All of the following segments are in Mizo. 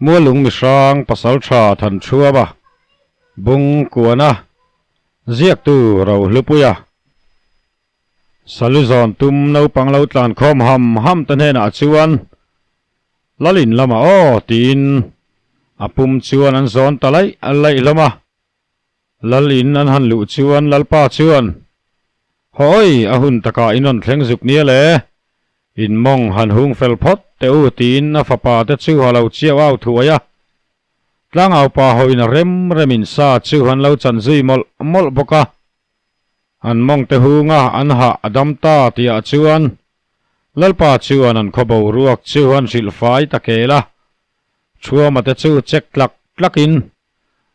Mualung mihrang pasaltha Thanchhuava bung kuana ziaktu Rohlupuia Salu zawn tum naupang lo tlan khawm ham ham te hnenah chuan Lalin lamah aw tiin a pum chuan an zawn ta laih laih hlawm a. Lal in an han luh chuan Lalpa chuan, Hawi, a hun takah in rawn thleng zuk nia le, in mawng han hung fel phawt teh u tiin a fapa te chu a lo chiau au thuai a. Tlangau pa hoin a rem rem in sa chu an lo chan zui mawlh mawlh bawk a. An mawng te hunga an hah a dam ta tihah chuan Lalpa chuan an khaw boruak chu an hrilh fai ta kel a, Thuama te chu check tlak tlakin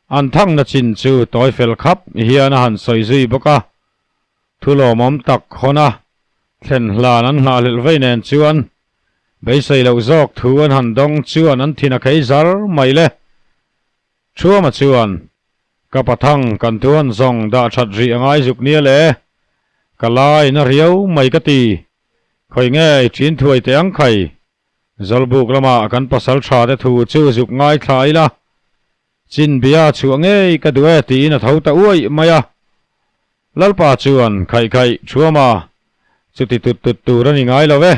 An thangna chin chu tawi fel khap hian a han sawi zui bawk a, thu lawmawm tak hawn a thlen hlan an nghahhlelh vei nen chuan beisei loh zawk thu an han dawng chuan an thin a khei zar mai le. Thuama chuan, Ka pathang kan thu han zawng dah that rih a ngai zuk nia le, ka lai na riau mai ka ti, khawi nge i thin thuai teh ang khai? Zawlbuk lamah kan pasal tha te thu chu zuk ngaithla ila, chin bia chhuah ngei ka duh e tiin a tho ta uaih mai a. Lalpa chuan khaih khaih thuama, chuti tut tut tur a ni ngai lo e,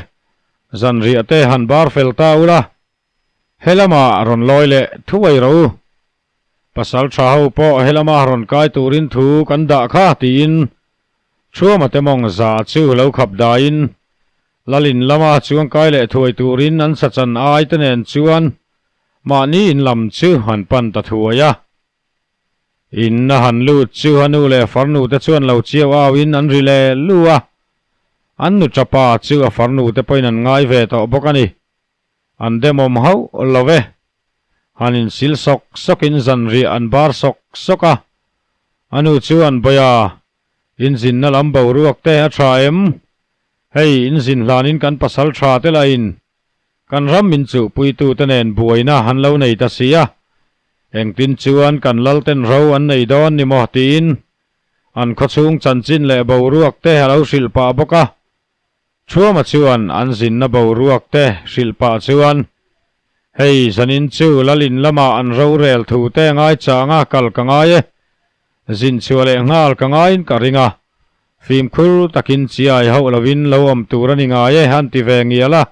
zanriah te han bar fel ta ula, he lamah rawn lawi leh thuai rawh u. Pasal tha ho pawh he lama rawn kai turin thu kan dah kha tiin Thuama te mawng za chu lo khap daiin Lalin lama chuangkai leh thuai turin an sachan ai te nen chuan mahni in lam chu han pan ta thuai a. In a han lut chu a nu leh farnu te chuan lo chiau au in an ri leh lu a. An nu tapa chu a farnu te pawhin an ngai ve tawh bawk a ni. An demawm hauh lo e. Han insil sawk sawkin zanriah an bar sawk sawk a. A nu chuan, Bawia, inzinna lam boruak te a tha em? Hei, inzin hlanin kan pasal tha te lahin kan ram min chuhpuitu te nen buaina han lo nei ta si a. Engtin chuan kan lalten ro an nei dawn ni maw? tiin an khawchhung chanchin leh boruak te a lo hrilh pah bawk a. Thuama chuan an zinna boruak te hrilh pah chuan, Hei, zanin chu Lalin lamah an rorel thu te ngai changa kal ka ngai e. Zin chhuah leh nghal ka ngaiin ka ring a. Fimkhur takin chiai hauh lovin lo awm tur a ni ngai e, an ti ve ngial a.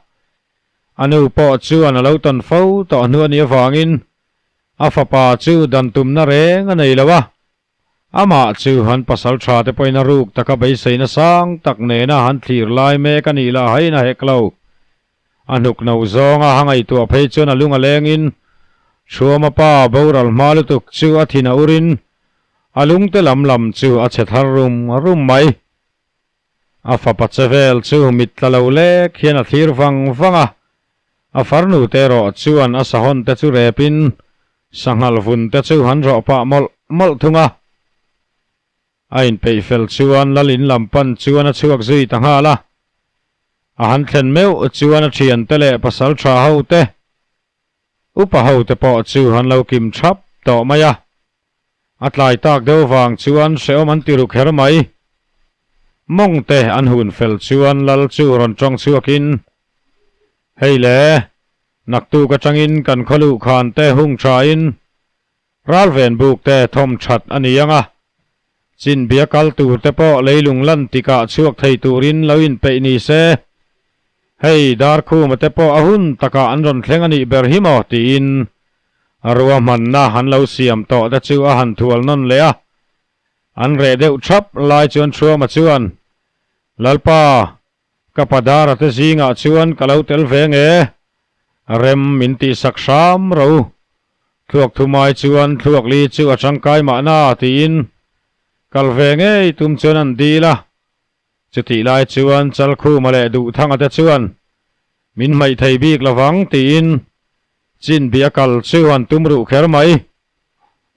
A nu pawh chuan a lo tawn fo tawh hnu a nih avangin a fapa chu dan tumna reng a nei lo a. Amah chu han pasal tha te pawhin a ruk taka beiseina sang tak nena han thlir lai mek a nih lah hain a hek lo. A hnuk no zawnga a ngaihtuah phei chuan a lung a lengin Thuama pa boral hma lutuk chu a thin a urin a lungte lam lam chu a chhe thar rum rum mai. A fapa che vel chu mit tla lo lek hian a thlir vang vang a, a farnu te erawh chuan a sahawn te chu repin sanghal vun te chu han rawh pah mawlh mawlh thung a. A inpeih fel chuan lal in lam pan chuan a chhuak zui ta nghal a. A han thlen meuh chuan a thiante leh pasal tha ho te, upa ho te pawh chu an lo kim thap tawh mai a. A tlai tak deuh vang chuan hrehawm an ti ru kher mai. Mawng te an hun fel chuan lal chu rawn tawng chhuakin, Hei le, naktuk atangin kan khaw luh khan te hung thain ralven buk te thawm that a ni ang a, chinbia kal tur te pawh leilung lan tikah chhuak thei turin lo inpeih ni se, hei Darkhuma te pawh a hun takah an rawn thleng a nih ber hi maw tiin A ruahmanna an lo siam tawh te chu a han thual nawn leh a, an reh deuh thap lai chuan Thuama chuan, Lalpa, ka Padara te zingah chuan ka lo tel ve nge? Rem min tihsak hram ro. Thluak thumai chuan thluak li chu a tangkai mahna tiin kal ve ngei tum chuan an dil a. Chutih lai chuan Chalkhuma leh Duhthanga te chuan min hmaih thei bik lovang tiin Chinbi a kal chu an tum ruh kher mai.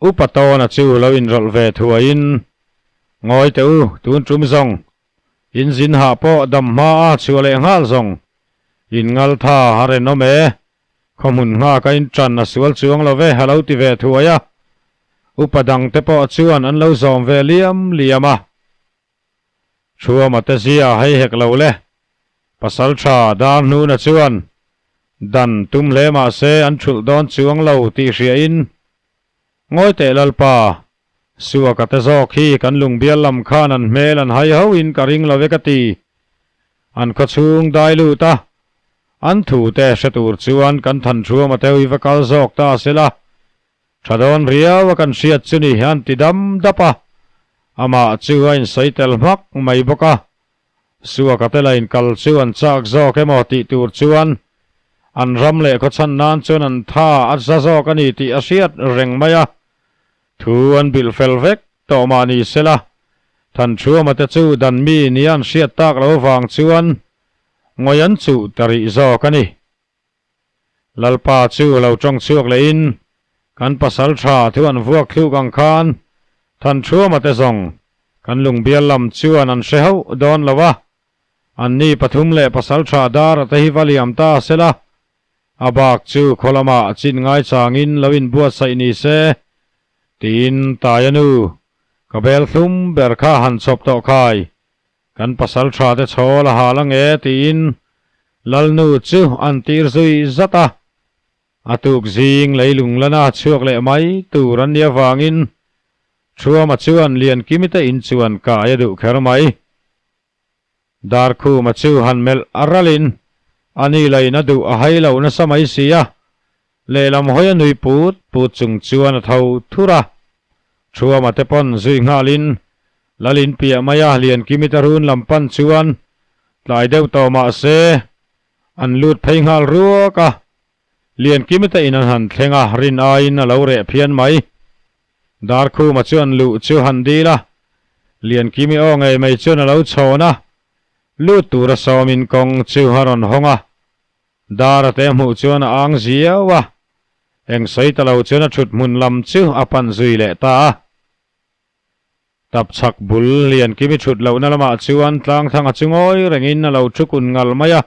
Upa Tawna chu lo inrawlh ve thuaiin, Ngawi teh u, tun tum zawng, in zin hah pawh dam hma a chhuah leh nghal zawng, in ngal tha a renawm e, khawhmun nghak a in tan a sual chuang lo ve a lo ti ve thuai a. Upa dangte pawh chuan an lo zawm ve liam liam a. Thuama te zia hei hek lo le. Pasal tha dar hnuna chuan Dan tum hle mah se an thulh dawn chuang lo tih hriain, Ngawi teh Lalpa, Suaka te zawk hi kan lungbial lam khan an hmel an hai hoin ka ring lo e ka ti. An khawchhung dai lut a, an thu te hre tur chuan kan thanṭhuam a teu i va kal zawk ta sela, Tha dawn riau a kan hriat chu ni an ti dam dap a, amah chu a insawi tel hmak mai bawk a. Suaka te la inkal chu an chak zawk emaw tih tur chuan an ram leh khawchhan nan chuan an tha a za zawk a ni tih a hriat reng mai a. Thu an bilh fel vek tawh mah ni sela, Thanṭhuama te chu dan mi nia an hriat tak lo vang chuan ngawi an chuh ta rih zawk a ni. Lalpa chu lo tawng chhuak lehin, Kan pasal tha thu an vuak thluk ang khan Thanṭhuama te zawng kan lungbial lam chuan an hre hauh dawn lo a, anni pathum leh pasal tha Dara te hi va liam ta sela, a bak chu khaw lamah chin ngaichangin lo inbuatsaih ni se, tiin Taia nu ka bel thlum ber kha han chhawp tawh khai. Kan pasal tha te chhawl a hal ange tiin Lalnu chu an tir zui zat a. A tuk zing leilung lana chhuak leh mai tur an nih avangin Thuama chuan Liankimi te in chuan kai a duh kher mai. Darkhuma chu han melh a ralin a ni lain a duh a hai lo nasa mai si a, lehlam hawi a nui put put chung chuan a tho thur a. Thuama te pawn zui nghalin Lalin piah maia Liankimi te run lam pan chuan tlai deuh tawh mah se an lut phei nghal ruak a, Liankimi te in an han thleng a, rin aiin a lo reh phian mai. Darkhuma chuan luh chu han dil a, Liankimi aw ngei mai chuan a lo chhawn a, lut tura sawmin kawng chu a rawn hawng a, Dara te hmuh chuan a ang ziau a, eng sawi ta lo chuan a thut hmun lam chu a pan zui leh ta a. Tapchhak bul Liankimi thut lohna lamah chuan Tlangthanga chu ngawi rengin a lo thu kun ngal mai a.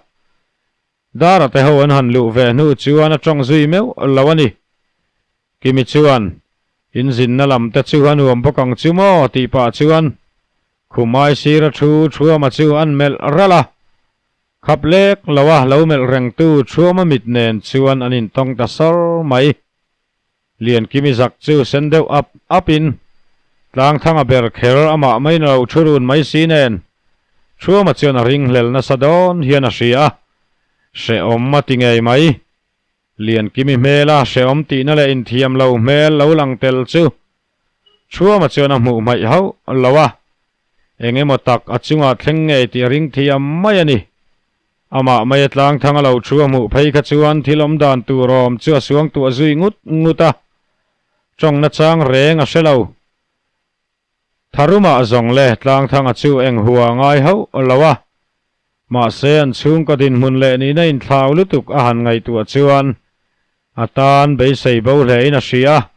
Dara te ho an han luh ve hnu chuan a tawng zui meuh lo a ni. Kimi chuan, In zinna lam te chu a nuam bawk ang chu maw? tih pah chuan Khumai sira thu Thuama chu an melh ralh a. Khap lek lo a lo melh rengtu Thuama mit nen chuan an intawng ta sawr mai. Liankimi zak chu sen deuh ap ap in Tlangthanga ber kher amah mai na lo thu run mai si nen Thuama chuan a ring hlel nasa dawn hian a hria a, hrehawm a ti ngei mai. Liankimi hmela hrehawm tihna leh inthiam lo hmel lo lang tel chu Thuama chuan a hmuh hmaih hauh lo a, eng emaw tak a chungah thleng ngei tih a ring thiam mai a ni. Amah mai a tlangthang a lo thu a hmuh phei kha chuan thil awm dan tur awm chu a suang tuah zui ngut ngut a, tawng nachang reng a hre lo. Tharumah zawng le tlangthanga chu eng hua a ngai hauh lo a, mahse an chhungkaw dinhmun leh nihna inthlau lutuk a han ngaihtuah chuan a tan beisei bo hlein a hria.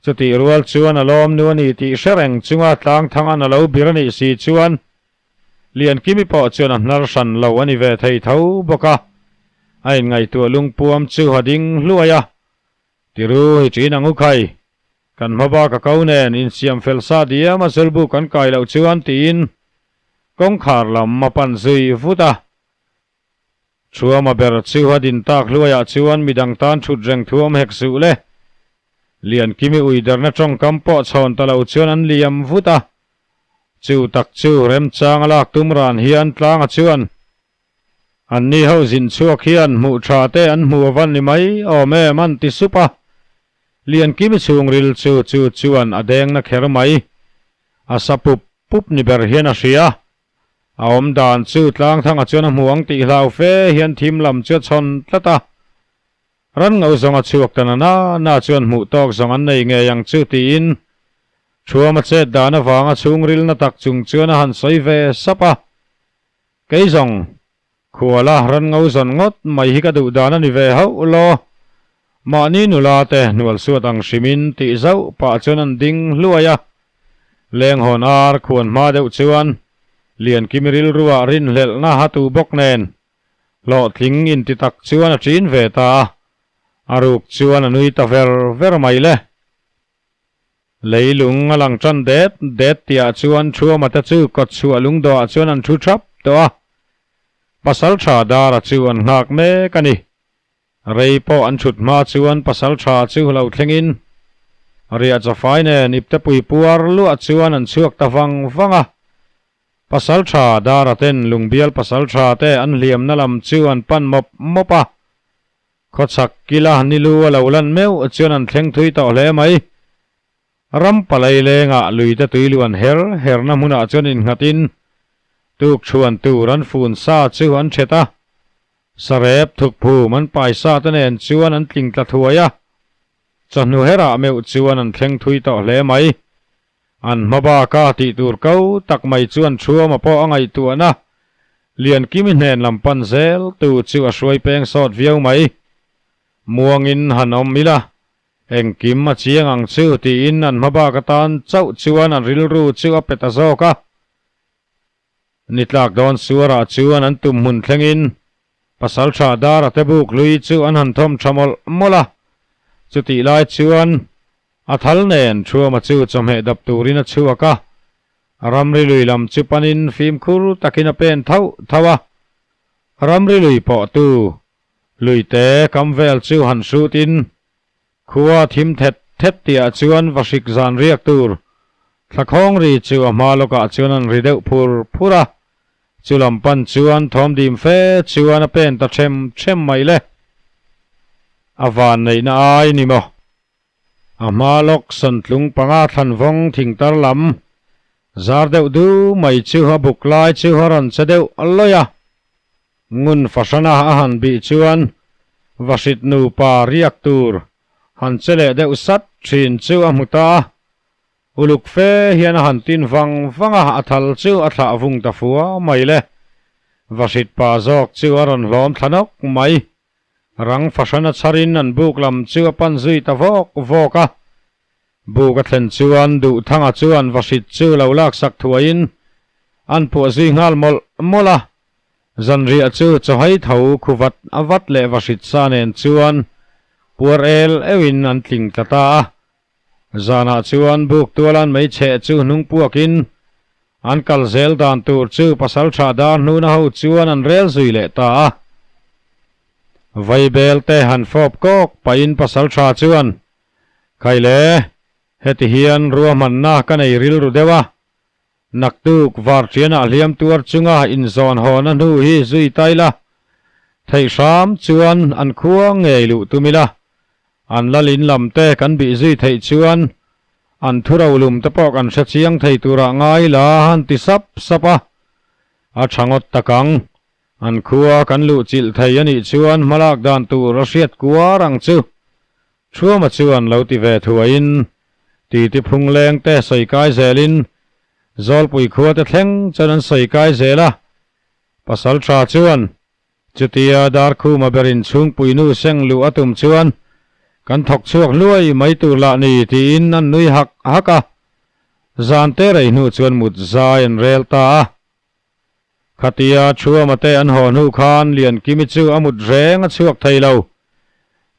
Chutih rual chuan a lawm nu a ni tih hre reng chunga tlangthanga'n a lo bir a nih si chuan Liankimi pawh chuan a hnar hran lo a ni ve thei tho bawk a, a inngaihtuah lungpuam chu a ding hluai a, Tiru hi ṭin ang u khai, kan hma bak a ko nen insiam fel sa diam a zulbu kan kai loh chuan tiin kawngkhar lam a pan zui vut a. Thuama ber chu a din tak hluaiah chuan midang tan thut reng thu awm hek suh le. Liankimi uiderna tawngkam pawh chhawn ta lo chuan an liam vut a. Chu tak chu remchang a lak tum ran hian tlanga chuan anni ho zin chhuak hian hmuh tha te an hmu avan ni mai awm em an ti sup a. Liankimi chhungril chu chu chuan a deng na kher mai. A sa pup pup ni ber hian a hria. A awm dan chu tlangthanga chuan a hmu ang tih hlau fe hian thim lam chu a chhawn tlat a. Ran ngo zawng a chhuak ta na na na chuan hmuh tawk zawng an nei ngei ang chu tiin Thuama chet dan avanga chhungrilna tak chung chuan a han sawi ve sap a. Kei zawng, khuala ran ngo zawn ngawt mai hi ka duh dan a ni ve hauh law. Mahni nula te hnual suat ang hrimin tih zauh pah chuan an ding hluai a. Lenghawn ar khuan hma deuh chuan Liankimi rilruah rinhlelhna a tu bawk nen Hlawhtling inti tak chuan a ṭin ve ta a, a ruk chuan a nui ta ver ver mai le. Leilung a lang ṭan det det tihah chuan Thuama te chu kawtchhuah lungdawhah chuan an ṭhu ṭhap tawh a, Pasalṭha Dara chu an nghak mek a ni. Rei pawh an thut hma chuan pasaltha chu lo thlengin riah chawfai nen iptepui puar luah chuan an chhuak ta vang vang a. Pasaltha Dara ten Lungbial pasaltha te an hliamna lam chu an pan mawp mawp a. Khawchhak kila nilu a lo lan meuh chuan an thleng thui tawh hle mai. Ram palai lengah luite tui luan her herna hmunah chuan innghatin tuk chhuan tur an fun sa chu an thet a. Sarep thukphum an pai sa te nen chuan an tling tla thuai a. Chawhnu herah meuh chuan an thleng thui tawh hle mai. An hma baka tih tur ko tak mai chuan Thuama pawh a ngaihtuahna Liankimi hnen lam pan zel tu chu a hruai peng sawt viau mai. Muangin han awm ila, engkim a chiang ang chu tiin an hma bak atan chauh chuan an rilru chu a pe ta zawk a. Ni tlak dawn suarah chuan an tum hmun thlengin Pasaltha Dara te buk lui chu an han thawm tha mawlh mawlh a. Chutih lai chuan a thal nen Thuama chu chawhmeh dap turin a chhuak a. Ramri lui lam chu panin fimkhur takin a pen thauh thauh a. Ramri lui pawhtu luite kam vel chu han hrutin Khua thim thet thet tihah chuan va hrik zan riak tur thlakhawng ri chu a hma lawkah chuan an ri deuh phur phur a, chu lam pan chuan thawm dim fe chuan a pen ta them them mai le. A van neihna ai ni maw? A hma lawk sawntlung panga thlan vawng thing tar lam zar deuh du mai chu a buk lai chu a rawn che deuh lawih a. Ngun fahrana a han bih chuan Vahrit nupa riak tur han che leh deuh sat thin chu a hmu ta a, uluk fe hian a han tin vang vang a, a thal chu a thlah vung ta fua mai le. Vahrit pa zawk chu a rawn hlawm thla nawk mai. Rang fahrana chharin an buk lam chu a pan zui ta vawk vawk a. Buk a thlen chuan Duhthanga chuan Vahrit chu lo laksak thuaiin an puah zui nghal mawlh mawlh a. Zanriah chu chawhai tho khu vat a vat leh va hrit sa nen chuan puar el euhin an tling tla ta a. Zanah chuan buk tualan meicheh chu hnung puakin an kal zel dan tur chu pasaltha dar hnuna ho chuan an rel zui leh ta a. Vaibel te han fawp kawk pahin pasaltha chuan, Khaile, heti hian ruahmanna ka nei rilru deuh a, Naktuk varṭianah hliam tuar chunga inzawn hawna hnu hi zui ta ila, theih hram chuan an khua ngei luh tum ila, an lal in lam te kan bih zui theih chuan an thuro lum te pawh kan hre chiang thei turah ngai la han ti sap sap a, a ṭha ngawt tak ang. An khua kan luh chilh thei a nih chuan hmalak dan tur a hriat kuar ang chu. Thuama chuan lo ti ve thuaiin titi phung leng te sawi kai zelin Zawlpui khua te thleng chuan an sawi kai zel a. Pasaltha chuan chutia Darkhuma berin chhungpui nu seng luh a tum chuan kan thawk chhuak hluai mai tur lah ni tiin an nui hak hak a. Zan te rei hnu chuan mut zai an rel ta a. Khatia Thuama te an haw hnu khan Liankimi chu a mut reng a chhuak thei lo.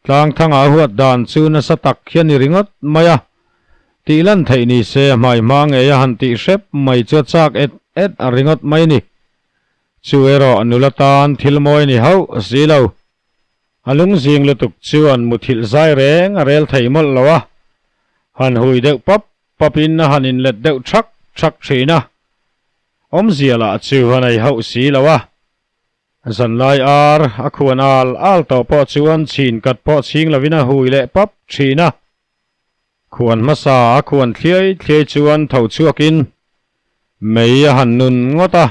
Tlangthanga a huat dan chu nasa tak hian ni ringawt mai a. Tih lan theih ni se a hmai hma ngei a han tih hrep mai chu a chak et et a ringawt mai ni. Chu erawh nula tan thil mawi ni hauh si lo. A lungzing lutuk chuan muthilh zai reng a rel thei mawlh lo a. Han hui deuh pap papin a han inlet deuh thak thak thin a. Awmzia lah chu a nei hauh si lo a, zanlai ar a khuan al al tawh pawh chuan chhin kat pawh chhing lovin a hui leh pap thin a. Khuan hmasa a khuan thliai thliai chuan tho chhuakin mei a han nun ngawt a,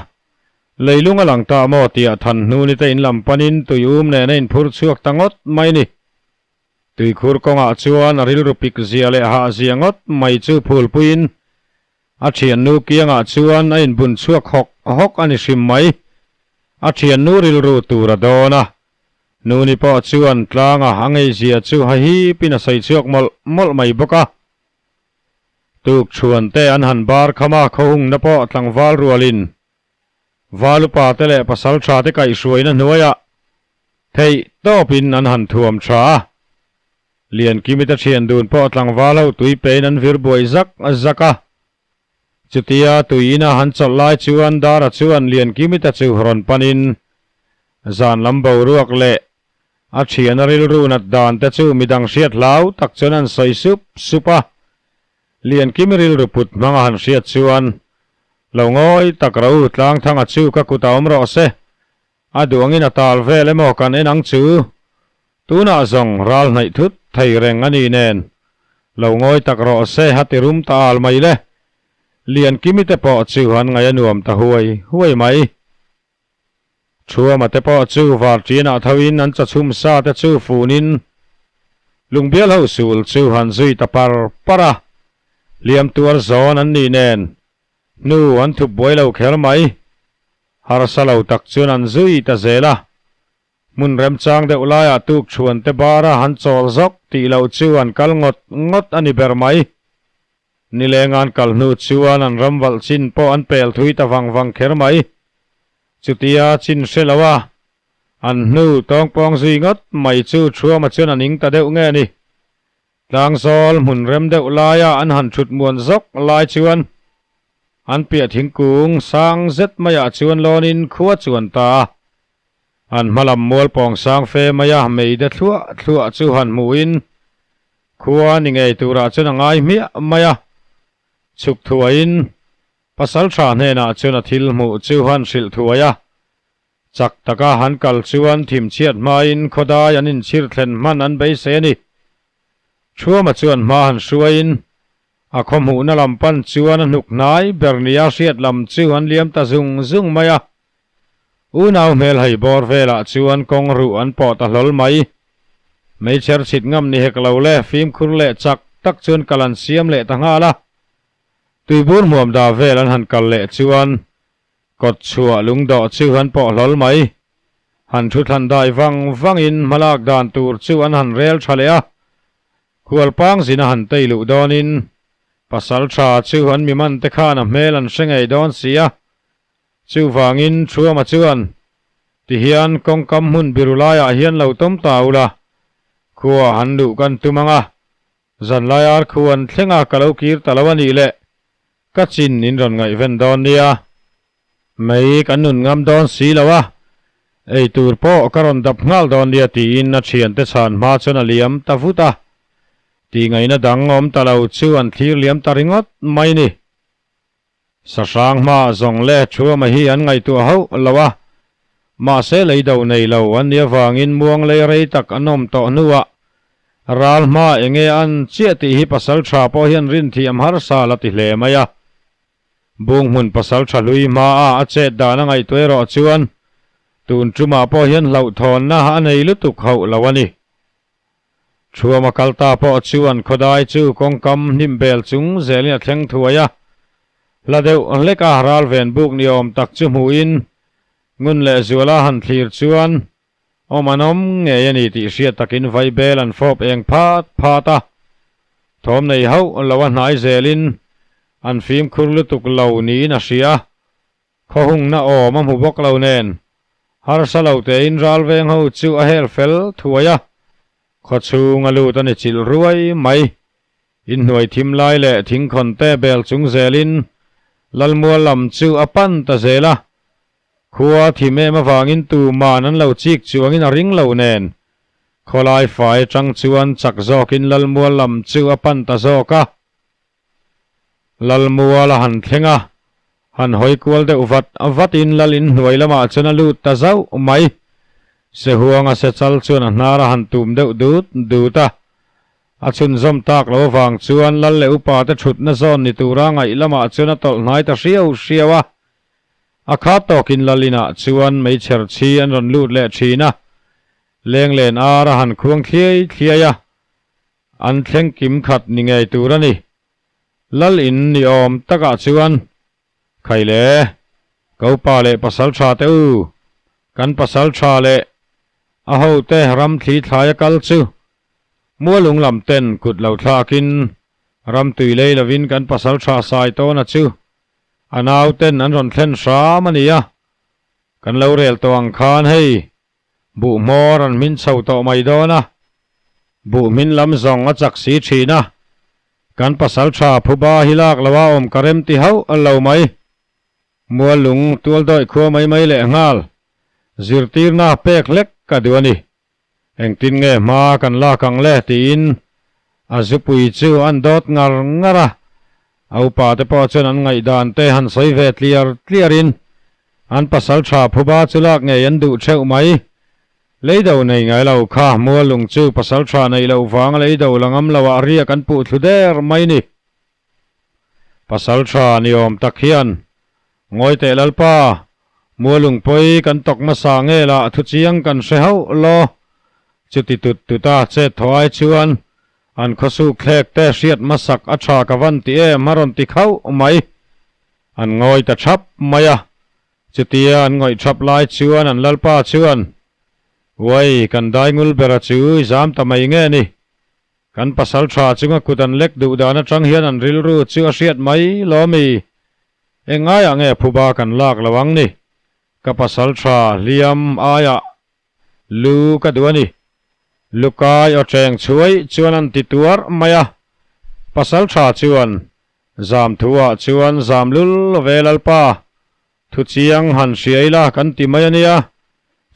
leilung a lang ta maw tih a than hnu ni te in lam panin tui um nen a inphur chhuak ta ngawt mai ni. Tuikhur kawngah chuan a rilru pik zia leh hah zia ngawt mai chu phulpuiin A thiannu kiangah chuan a inbun chhuak hawk hawk a ni hrim mai. A thiannu rilru tur a dawn a. Nuni pawh chuan tlanga a ngeizia chu ha hipin a sawi chhuak mawlh mawlh mai bawk a. Tuk chhuan te an han bar kham a, khawhungna pawh tlangval rualin Valupa te leh pasal tha te kaihhruaina hnuaiah theih tawpin an han thuam tha a. Liankimi te thian dun pawh tlangval ho tui pein an vir buai zak zak a. Chutia tui ina han chawlh lai chuan Dara chuan Liankimi te chu rawn panin zan lam boruak leh. A thian a rilru nat dan te chu midang hriat hlau tak chuan an sawi sup sup a. Liankimi rilru put hmang a han hriat chuan, Lo ngawi tak ro u, Tlangthanga chu ka kut a awm rawh se. A duangin a tal vel emaw kan en ang chu. Tunah zawng ral hnaih thut thei reng a ni nen. Lo ngawi tak rawh se a ti rum ta al mai le. Liankimi te pawh chu an ngaih a nuam ta huai huai mai. Thuama te pawh chu varṭianah thoin an chachhum sa te chu funin lungbial ho sul chu han zui ta par par a, hliam tuar zawn an nih nen hnu an thup buai lo kher mai. Harsa lo tak chuan an zui ta zel a, hmun remchang deuh laiah tukṭhuan te bara han chawl zawk tih loh chu an kal ngawt ngawt a ni ber mai. Nileng an kal hnu chuan an ram valh chin pawh an pel thui ta vang vang kher mai. Chutia chin hre lo a, an hnu tawngpawng zui ngawt mai chu Thuama chuan a ning ta deuh nge ni. Tlangzawl hmun rem deuh laia an han thut muan zawk lai chuan an piah thingkung sang zet maiah chuan lawnin khua chuan ta a. An hmalam mual pawng sang fe maia meide thluah thluah chu han hmuhin Khua ni ngei turah chuan a ngai hmiah mai a, chhuk thuaiin pasal tha hnenah chuan a thil hmuh chu han hrilh thuai a. Chak taka han kal chuan thimchhiat hmain khawdai an inchhir thlen hman an beisei a ni. Thuama chuan hma han hruaiin a khaw hmuhna lam pan chuan a hnuk hnai ber nia hriat lam chu an liam ta zung zung mai a. Unau hmel hei bawr velah chuan kawng ruh an pawh ta hlawl mai. Meichher chhit ngam ni hek lo le, fimkhur leh chak tak chuan kal an siam leh ta nghal a. Tuibur hmuam da vel an han kal leh chuan kawt chhuah lungdawh chu an pawh hlawl mai. Han thu thlan dai vang vangin hmalak dan tur chu an han rel tha leh a. Khualpang zin a han tei luh dawnin pasal tha chu an mi man te khan a hmel an hre ngei dawn si a. Chuvangin Thuama chuan, Tihian kawngkam hmun biru laiah hian lo tawm ta ula, khua han luh kan tum ang a, zanlai ar khu an thleng a ka lo kir ta lo a nih leh ka chin in rawn ngaihven dawn nia. Mei kan nun ngam dawn si lo a, ei tur pawh ka rawn dap nghal dawn nia tiin a thiante chhan hma chuan a liam ta vut a, tihngaihna dang awm ta lo chu an thlir liam ta ringawt mai ni. Sahrang hma zawng leh Thuama hi an ngaihtuah hauh lo a, mahse lei do nei lo an nih avangin muang lei rei tak an awm tawh hnuah ral hma enge an chiah tih hi pasal tha pawh hian rinthiam harsa la ti hle mai a. Bunghmun pasal tha hlui hmaa a chet dan a ngaihtuah erawh chuan tun tumah pawh hian hlauhthawnna a nei lutuk hauh lo a ni. Thuama kal ta pawh chuan khawdai chu kawngkam hnim bel chung zelin a thleng thuai a, hla deuh hlek a ral ven buk ni awm tak chu hmuhin ngun leh zuala han thlir chuan awm an awm ngei a ni tih hriat takin vai bel an fawp eng phat phat a, thawm nei hauh lo a hnai zelin an fimkhur lutuk lo niin a hria. Khawhungna awm a hmu bawk lo nen, harsa lo tein ral veng ho chu a hel fel thuai a, khaw chhung a lut a ni chilh ruai mai. Inhnuai thim lai leh thingkhawn te bel chung zelin Lalmual lam chu a pan ta zel a, khua thim em avangin tuman an lo chik chuangin a ring lo nen, khawlai fai atang chuan chak zawkin Lalmual lam chu a pan ta zawk a. Lalmual a han thleng a, han hawi kual deuh vat vatin lal in hnuai lamah chuan a lut ta zauh mai. Sehuanga sechal chuan a hnar a han tum deuh dut dut a, a chhunzawm tak lo avang chuan lal leh upa te thutna zawn ni tura ngaih lamah chuan a tawlh hnai ta hriau hriau a. A khat tawkin lal inah chuan meichher chhi an rawn lut leh thin a, lenglen ar a han khuang thliai thliai a. An thleng kim khat ni ngei tur a ni. Lal in ni awm takah chuan, Khai le, ko pa leh pasal tha te u, kan pasal tha leh a hote ram thli thlai a kal chu Mualung lam ten kut lo thlakin ram tui lei lovin kan pasal tha sai tawn a chu a nau ten an rawn thlen hram a ni a, kan lo rel tawh ang khan hei Buh hmawr an hmin chho tawh mai dawn a, buh hmin lam zawng a chak si thin a, kan pasal tha phuba hi lak lo a awm ka rem ti hauh lo mai. Muallung tual dawih khua mai mai leh nghal, zirtirna pek hlek ka duh a ni. Engtin nge hma kan lak ang le tiin a zupui chu an dawt ngar ngar a. A upa te pawh chuan an ngaihdan te han sawi ve tliar tliar in an pasal tha phuba chu lak ngei an duh theuh mai. Leido nei ngai lo kha Muallung chu pasal tha neih loh vang a leido la ngam lo ah riak an puh thlu der mai ni. Pasal tha ni awm tak hian, Ngawi teh Lalpa, Mualung pawi kan tawk hmasa nge lah thu chiang kan hre hauh law. Chuti tut tut a chet thaw ai chuan an khawsuk thlek te hriat hmasak a tha ka van ti em a rawn ti khauh mai. An ngawi ta thap mai a. Chutia an ngawih thap lai chuan an Lalpa chuan, Uai, kan daingul bera chu i zam ta mai nge ni? Kan pasal tha chunga kut an lek duh dan atang hian an rilru chu a hriat mai lo mi? Eng ngaiah nge phuba kan lak lo ang ni? Ka pasal tha hliam aiah lu ka duh a ni. Lukai aw cheng chhuai chuan an ti tuar mai a. Pasal tha chuan zam thu ah chuan zam lul lo ve Lalpa. Thu chiang han hria ila kan ti mai a nia.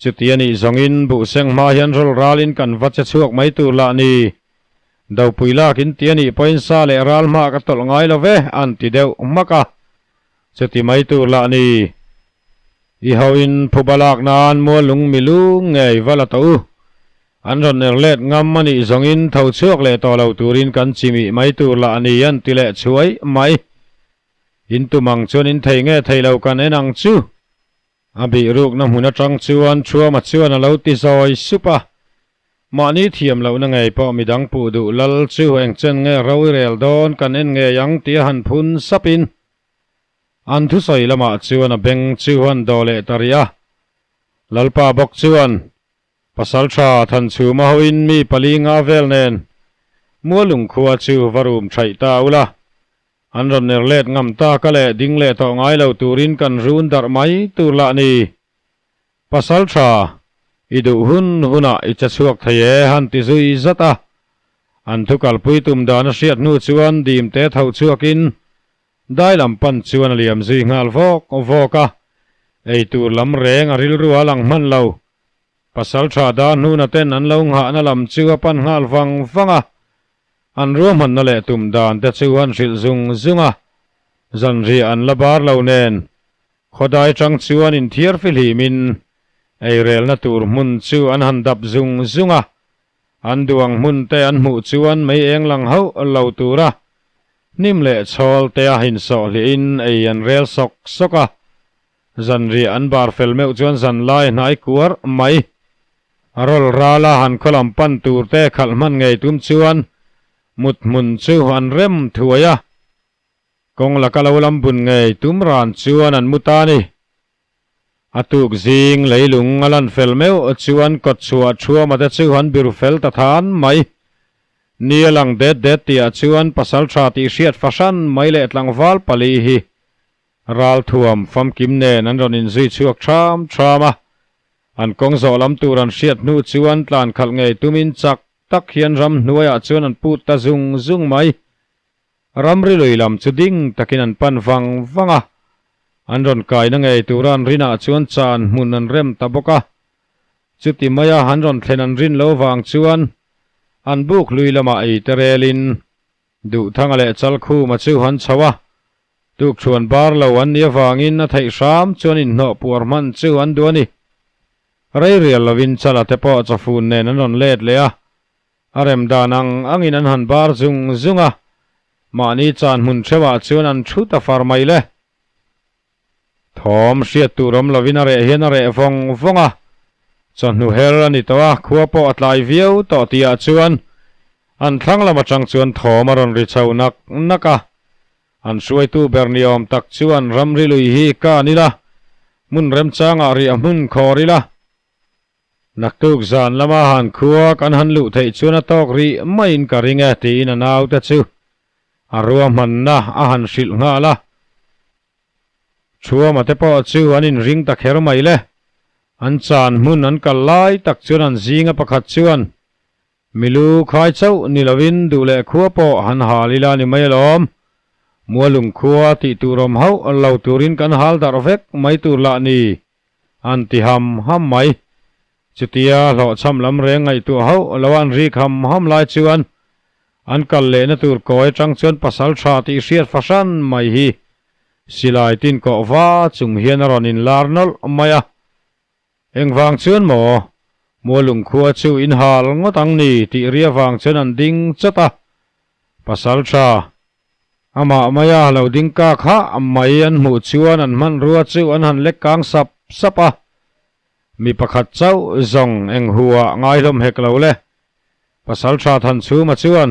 Chuti a nih zawngin buhseng hma hian rawl ralin kan va che chhuak mai tur lah ni. Dopui lak in ti a nih pawhin sa leh ral hma ka tawlh ngai lo ve an ti deuh hmak a. Chuti mai tur lah ni. I hoin phuba lak nan mualung milu ngei va la tawh u. An rawn er let ngam a nih zawngin tho chhuak leh tawh lo turin kan chimih mai tur lah ni an ti leh chhuai mai. In tum ang chuan in thei nge thei lo kan en ang chu. A bih rukna hmun atang chuan Thuama chuan a lo ti zawi sup a. Mahni thiam lohna ngei pawh midang puh duh lal chu eng chen nge ro i rel dawn kan en ngei ang tih a han phun sap in an thusawi lamah chuan a beng chu an daw leh ta rih a. Lalpa bawk chuan Pasalṭha Thanchhuma hoin mi pali nga vel nen Mualung khua chu va rum ṭhaih ta ula, an rawn ner let ngam tak a leh ding leh tawh ngai lo turin kan run darh mai tur lah ni. Pasalṭha, i duh hun hunah i che chhuak thei e han ti zui zat a. An thu kalpui tum dan a hriat hnu chuan dim te tho chhuakin Dai lam pan chuan a liam zui nghal vawk vawk a, ei tur lam reng a rilru a lang hman lo. Pasal tha dar hnuna ten an lo nghahna lam chu a pan nghal vang vang a, an ruahmanna leh tum dan te chu an hrilh zung zung a, zanriah an la bar lo nen khawdai tang chuan inthiar fihlimin eirelna tur hmun chu an han dap zung zung a, an duang hmun te an hmuh chuan mei eng lang hauh lo tura hnim leh chhawl te a insawh hliahin ei an rel sawk sawk a. Zanriah an bar fel meuh chuan zan lai hnai kuar mai. A rawl ral a han khaw lam pan tur te khalh hman ngei tum chuan mut hmun chu an rem thuai a. Kawng laka lo lam bun ngei tum ran chuan an mu ta a ni. A tuk zing leilung a lan fel meuh chuan kawt chhuah thuama te chu an biru fel ta than mai. Ni a lang det det tihah chuan pasal tha tih hriat fahran mai leh tlangval pali hi Ralthuam famkim nen an rawn inzui chhuak ṭham ṭham a, an kawng zawh lam tur an hriat hnu chuan tlan khalh ngei tumin chak tak hian ramhnuaiah chuan an put ta zung zung mai. Ramri lui lam chu ding takin an pan vang vang a, an rawn kaina ngei tura an rinah chuan chan hmun an rem ta bawk a. Chuti maia an rawn thlen an rin lo vang chuan an buk lui lamah ei te relin Duhthanga leh Chalkhuma chu an chho a, tukṭhuan bar lo an nih avangin a theih hram chuan inhnawh puar hman chu an duh a ni. Rei rial lovin Chala te pawh chawfun nen an rawn let leh a, a rem dan ang angin an han bar zung zung a, mahni chan hmun theuhah chuan an thu ta far mai le. Thawm hriat tur awm lovin a reh hian a reh vawng vawng a, chawhnu her a ni tawh a, khua pawh a tlai viau tawh tihah chuan an thlang lam atang chuan thawm a rawn ri chho nak nak a. An hruaitu ber ni awm tak chuan ramri lui hi ka an ila, hmun remchangah riah hmun khawr ila. Naktuk zan lama han khua kan han luh theih chuan a tawk rih maiin ka ring e tiin a naute chu a ruahmanna a han hrilh nghal a. Thuama te pawh chu an inring ta kher mai le. An chan hmun an kal lai tak chuan an zinga pakhat chuan, Milu khai chauh ni lovin duh leh khua pawh han hal ila ni mai alawm. Mualung khua tih tur awm hauh lo turin kan hal darh vek mai tur lah ni, an ti ham ham mai. Chutia hlawhchham lam reng ngaihtuah hauh lo an rik ham ham lai chuan an kal lehna tur kawi atang chuan pasal tha tih hriat fahran mai hi silai tin kawh va chung hian a rawn inlar nawlh mai a. Engvang chuan maw? Mualung khua chu in hal ngawt ang ni tih ria vang chuan an ding chawt a. Pasal tha, amah maia lo ding kak hah mai an hmuh chuan an hmanrua chu an han lek kang sap sap a. Mi pakhat chauh zawng eng huah ngaihlawm hek lo le. Pasal tha Thanchhuma chuan,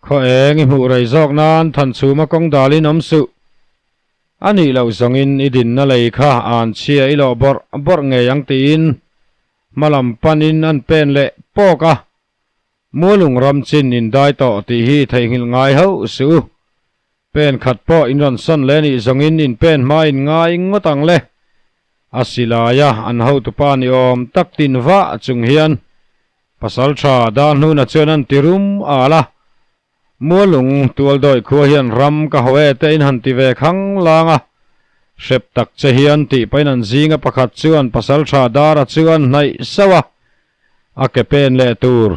Khaw eng i hmuh rei zawk nan Thanchhuma kawng dalin awm suh. A nih loh zawngin i dinna lei kha an chhia i lawh bawrh bawrh ngei ang tiin hmalam panin an pen leh pawk a. Mualung ram chin in dai tawh tih hi theihnghilh ngai hauh suh u. Pen khat pawh in rawn sawn leh nih zawngin in pen hma in ngai ngawt ang le. A silaia an hotupa ni awm tak tin vah chung hian Pasal tha Darhnuna chuan an ti rum al a. Mualung Tualdawi khua hian ram ka ho e te in han ti ve khang lang a. Hrep tak che hian tih pahin an zinga pakhat chuan Pasal tha Dara chu an hnaih sauh a. A ke pen leh tur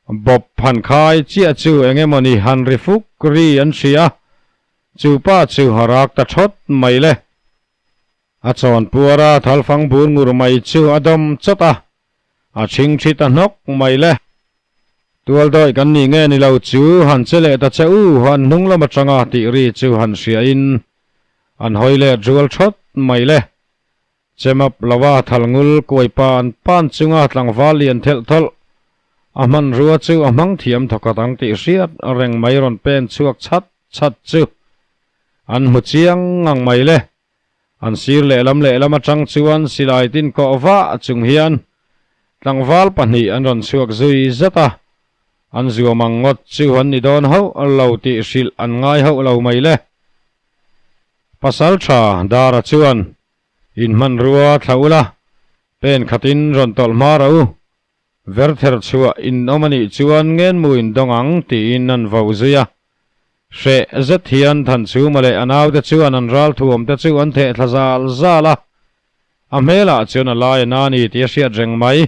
bawp han khai chiah chu eng emawni han ri fuk ri an hria. Chu pa chu a rak ta thawt mai le. A chawn puara thalfang bur ngur mai chu a dawm chawt a. A chhing thi ta hnawk mai le. Tualdawi kan nih nge ni lo chu han che leh ta che u han hnung lam atanga tih ri chu han hria in an hawi let rual thawt mai le. Chemap lova thalngul kuai pan pan chunga tlangval lian thelh thawlh a hmanrua chu a hmang thiam thawkhat ang tih hriat reng mai rawn pen chhuak chhat chhat chu an hmu chiang ngang mai le. An sir lehlam lehlam atang chuan silai tin kawh vah chung hian tlangval pahnih an rawn chhuak zui zat a, an zuam ang ngawt chu an ni dawn hauh lo tih hrilh an ngai hauh lo mai le. Pasal tha Dara chuan in hmanrua thla ula, pen khatin rawn tawlh hma rah u, Verther chhuah in awm a nih chuan ngenmu in dawng ang tiin an vo zui a. Hreh zet hian Thanchhuma leh a naute chuan an ralthuam te chu an theh thla zal zal a. A hmelah chuan a lai a na ni tih a hriat reng mai.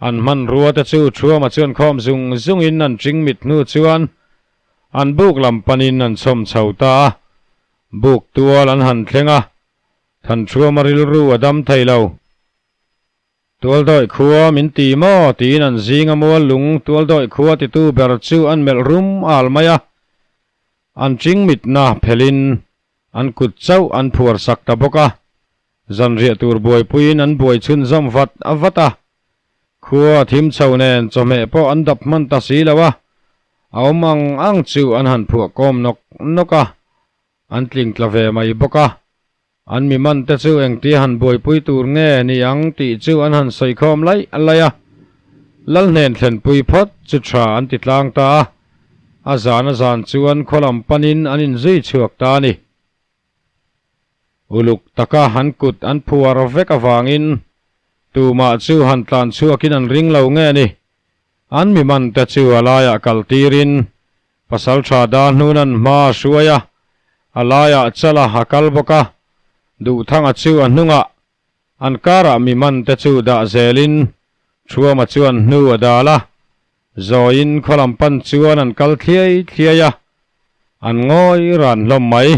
An hmanrua te chu Thuama chuan khawm zung zungin an ṭing mit hnu chuan an buk lam panin an chhawm chho ta a. Buk tual an han thleng a, Thanchhuama rilru a dam thei lo. Tualdawi khua min ti maw? tiin an zinga mual lung Tualdawi khua titu ber chu an melh rum al mai a. An ching mitna phelhin an kut chauh an phuar sak ta bawk a. Zanriah tur buaipuiin an buai chhunzawm vat vat a. Khua a thim chho nen chawhmeh pawh an dap hman ta si lo a. A awm ang ang chu an han phuah kawm nawk nawk a. An tling tla ve mai bawk a. An mi man te chu engtia han buaipui tur nge ni ang tih chu an han sawikhawm laih laih a. Lal hnen thlenpui phawt chu tha an ti tlang ta a, a zan a zan chuan khaw lam panin an inzui chhuak ta a ni. Uluk taka an kut an phuar vek avangin tumah chu han tlan chhuakin an ring lo nge ni. An mi man te chu a laiah kal tirin Pasalṭha Dahnun an hma a hruai a, a laiah chala a kal bawk a, Duhthanga chu a hnungah, an karah mi man te chu dah zelin Thuama chuan hnu a dal a, Zawiin khaw lam pan chuan an kal thliai thliai a, an ngawi ran hlawm mai.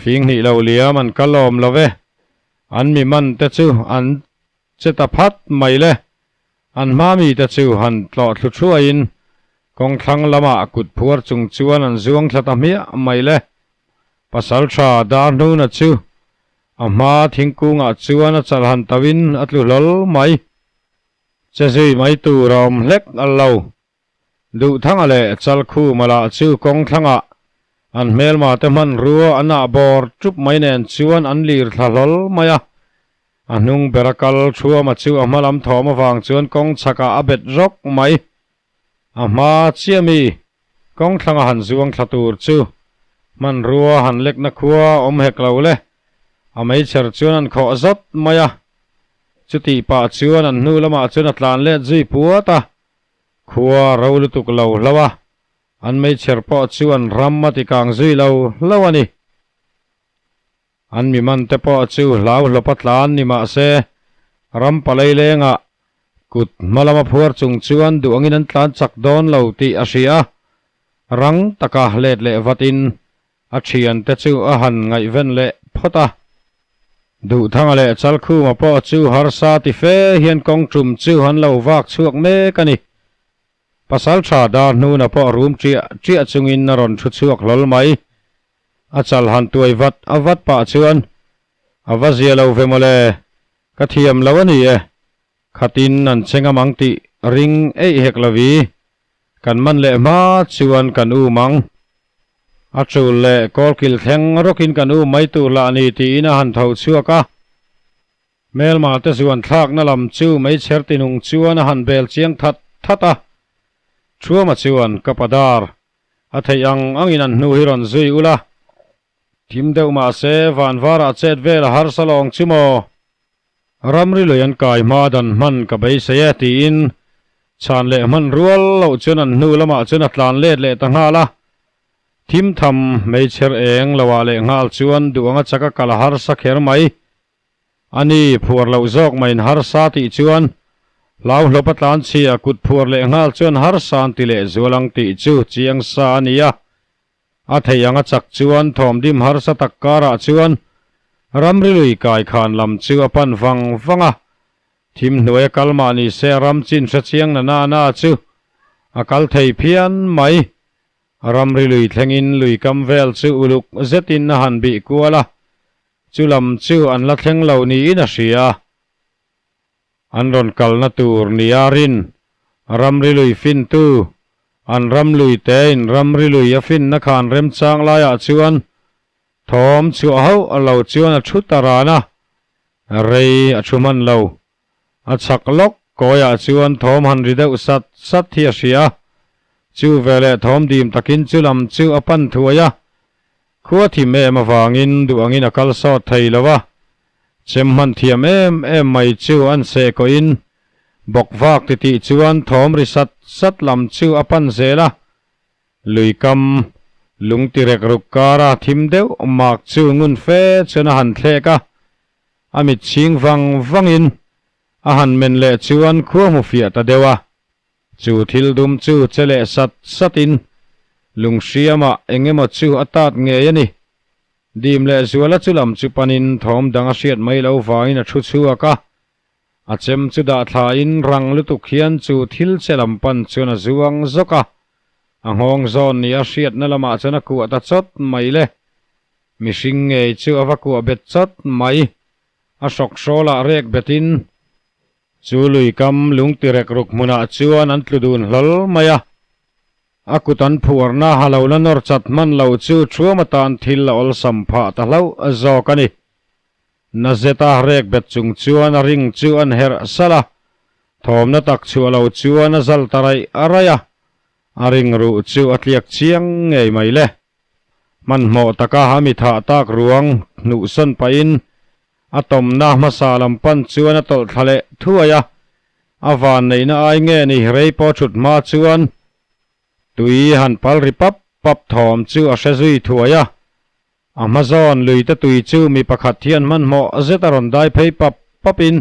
Fing hnih lo liam an kal awm lo ve, an mi man te chu an che ta phat mai le. An hma mite chu han tlawh thlu thuaiin kawng thlang lamah kut phuar chung chuan an zuang thla ta hmiah mai le. Pasalṭha Darhnuna chu a hma thingkungah chuan a chal han tauhin a tlu hlawl mai. Che zui mai tur a awm hlek lo. Duhthanga leh Chalkhuma lah chu kawng thlangah an hmelma te hmanrua an ah bawr tup mai nen chuan an lir thla hlawl mai a. A hnung bera kal Thuama chu a hma lam thawm avang chuan kawng chhakah a bet rawk mai. A hma chiah mi kawng thlanga han zuang thla tur chu hmanrua han lekna khua awm hek lo le. A meichher chuan an khawh zawt mai a. Chutih pah chuan an hnu lamah chuan a tlan let zui puat a. Khua ro lutuk lo hlo a, an meichher pawh chu an ram a ti kang zui lo hlo a ni. An mi man te pawh chu hlau hlawp a tlan ni mah se, Ram palei lengah kut hma lama phuar chung chuan duh angin an tlan chak dawn lo tih a hria a, rang taka let leh vatin a thiante chu a han ngaihven leh phawt a. Duhthanga leh Chalkhuma pawh chu harsa ti fe hian kawng tum chu an lo vak chhuak mek a ni. Pasal tha dar hnuna pawh rum ṭiah ṭiah chungin a rawn thu chhuak hlawl mai. A chal han tuai vat a vat pah chuan a va zia lo ve mawle, ka thiam lo a ni e, khatin an che ngam ang tih ring eih hek lo i, kan man leh hma chuan kan um ang. A tul leh kawlkil thleng rawkin kan um mai tur lah a ni tiin a han tho chhuak a. Hmelma te zuan thlakna lam chu meichher tinung chuan a han bel chiang that that a. Thuama chuan ka padar a theih ang angin an hnu hi rawn zui ula. Thim deuh mah se van varah chet vel a harsa lawng chu maw? Ramri lui an kai hma dan hman ka beisei e tiin chhan leh hman rual loh chuan an hnu lamah chuan a tlan let leh ta nghal a. Thim tham meichher eng loah leh nghal chuan duh anga chaka kal a harsa kher mai. A ni, phuar loh zawk maiin harsa tih chuan hlau hlawp a tlan chhia kut phuar leh nghal chuan harsa an ti leh zual ang tih chu chiang sa a ni a. A theih ang a chak chuan thawmdim harsa tak karah chuan ramri lui kai khan lam chu a pan vang vang a. Thim hnuai a kal mah ni se ram chin hre chiang na na na chu a kal thei phian mai. Ramri lui thlengin lui kam vel chu uluk zetin a han bih kual a. Chu lam chu an la thleng lo niin a hria. An rawn kalna tur nia rin, ramri lui fintu, an ram lui tein ramri lui a finna khan remchang laiah chuan thawm chhuah hauh lo chuan a thu ta ran a, rei a thu hman lo. A chhak lawk kawiah chuan thawm han ri deuh sat sat hi a hria. Chu veleh thawm dim takin chu lam chu a pan thuai a, Khua thim em avangin duh angin a kal sawt thei lo a, chem hman thiam em em mai chu an seh kawhin bawk vak titih chuan thawm ri sat sat lam chu a pan zel a, lui kam lung ti rek ruk kara thim deuh mak chu ngun fe chuan a han thlek a, a mit chhing vang vangin a han men leh chuan khua hmu fiah ta deuh a. Chu thil dum chu che leh sat satin lunghriamah eng emaw chu a tat ngei a ni. Dim leh Zuala chu lam chu panin thawm dang a hriat mai lo vangin a thu chhuak a. A chem chu dah thlain rang lutuk hian chu thil che lam pan chuan a zuang zawk a. A nghawng zawn ni a hriatna lamah chuan a kuah ta chawt mai le. Mihring ngei chu a va kuah bet chawt mai. A hrawk hrawlah rek betin Chu lui kam lung ti rek ruk hmunah chuan an tlu dun hlawl mai a. A kut an phuarna ha lo la nawr chat hman lo chu thuam atan thil a awlsam phah ta hlauh zawk a ni. Na zeta rek bet chung chuan a ring chu an herh salh a, thawmna tak chhuah lo chuan a zal ta raih raih a, a ring ruh chu a tliak chiang ngei mai le. Hmanhmawh taka a mi thah tak ruang hnuhsawn pahin A tawmna hmasa lam pan chuan a tawlh thla leh thuai a, a van neihna ai nge ni rei pawh thut hma chuan tui han pal ri pap pap thawm chu a hre zui thuai a. A hma zawn lui te tui chu mi pakhat hian hmanhmawh zet a rawn dai phei pap pap in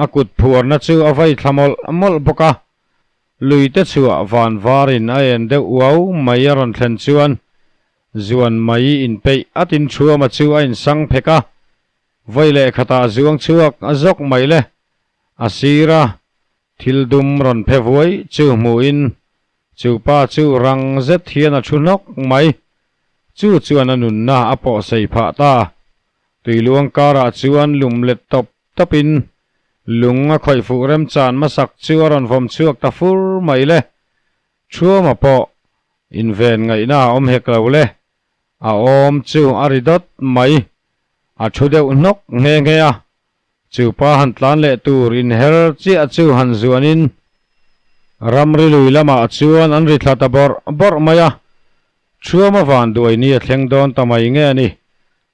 a kut phuarna chu a vei thla mawlh mawlh bawk a. Lui te chhuah van varin a en deuh uau mai a rawn thlen chuan Zuan mai inpeih at in Thuama chu a insang phek a, vawi leh khatah zuang chhuak a zawk mai le. A sira thil dum rawn phe vuai chu hmuhin chu pa chu rang zet hian a thu hnawk mai. Chu chuan a nunna a pawh sei phah ta. Tuiluang karah chuan lum let tawp tawpin lung a khawih fuh remchan hmasak chu a rawn vawm chhuak ta fur mai le. Thuama pawh inven ngaihna a awm hek lo le, a awm chu a ri dawt mai, a thu deuh hnawk nghe nghe a, chu pa han tlan leh tur inher chiah chu han zuanin ramri lui lamah chuan an ri thla ta bawrh bawrh mai a, Thuama van duai ni a thleng dawn ta mai nge a ni,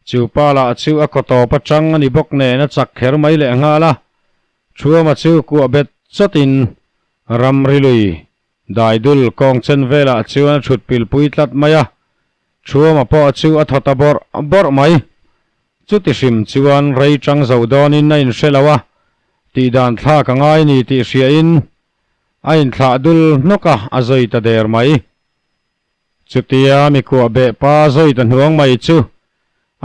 chu pa lah chu a kaw tawp atang a ni bawk nen a chak kher mai leh nghal a, Thuama chu kuah bet chawtin Ramri lui daidul kawng chen velah chuan a thut pilpui tlat mai a, Thuama pawh chu a thaw ta bawrh bawrh mai. Chuti hrim chuan rei chang zo dawnin a inhre lo a, Tih dan thlak a ngai ni tih hriain a inthlah dul hnawk a, a zawi ta der mai. Chutia mi kuah beh pa zawi ta hnuang mai chu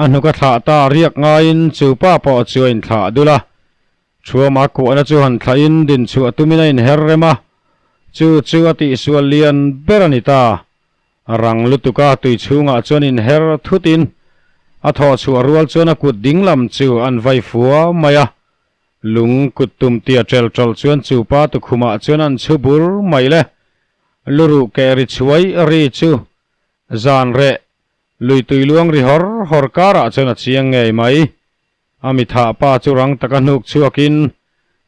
a hnuk a thlah ta riak ngaiin chu pa pawh chu a inthlah dul a. Thuama kuahna chu han thlahin din chhuah tumin a inher rem a, chu chu a tihsual lian ber a ni ta. Rang lutuka tui chhungah chuan inher thutin a thawh chhuah rual chuan a kut ding lam chu an vai fua mai a. Lung kut tum tia ṭel ṭawlh chuan chu pa tukhumah chuan an chhu bur mai le. Luruh keh ri chhuai ri chu zan reh lui tui luang ri hawr hawr karah chuan a chiang ngei mai. A mithah pa chu rang taka hnuk chhuakin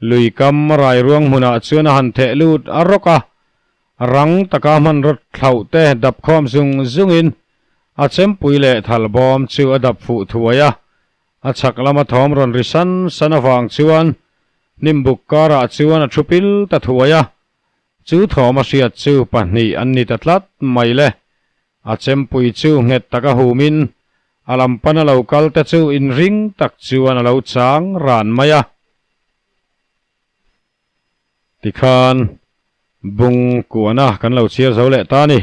lui kam rai ruang hmunah chuan a han theh lut a rawk a, rang taka hmanraw thlauh te dap khawm zung zungin a chempui leh thal bawm chu a dap fuh thuai a. A chhak lama thawm rawn ri san san avang chuan hnimbuk karah chuan a thu pil ta thuai a, chu thawm a hriat chu pahnih an ni ta tlat mai le. A chempui chu nghet taka humin a lam pana lo kal te chu inring tak chuan a lo chang ran mai a. Tikhan bung kuahna kan lo chhiar zo leh ta a ni.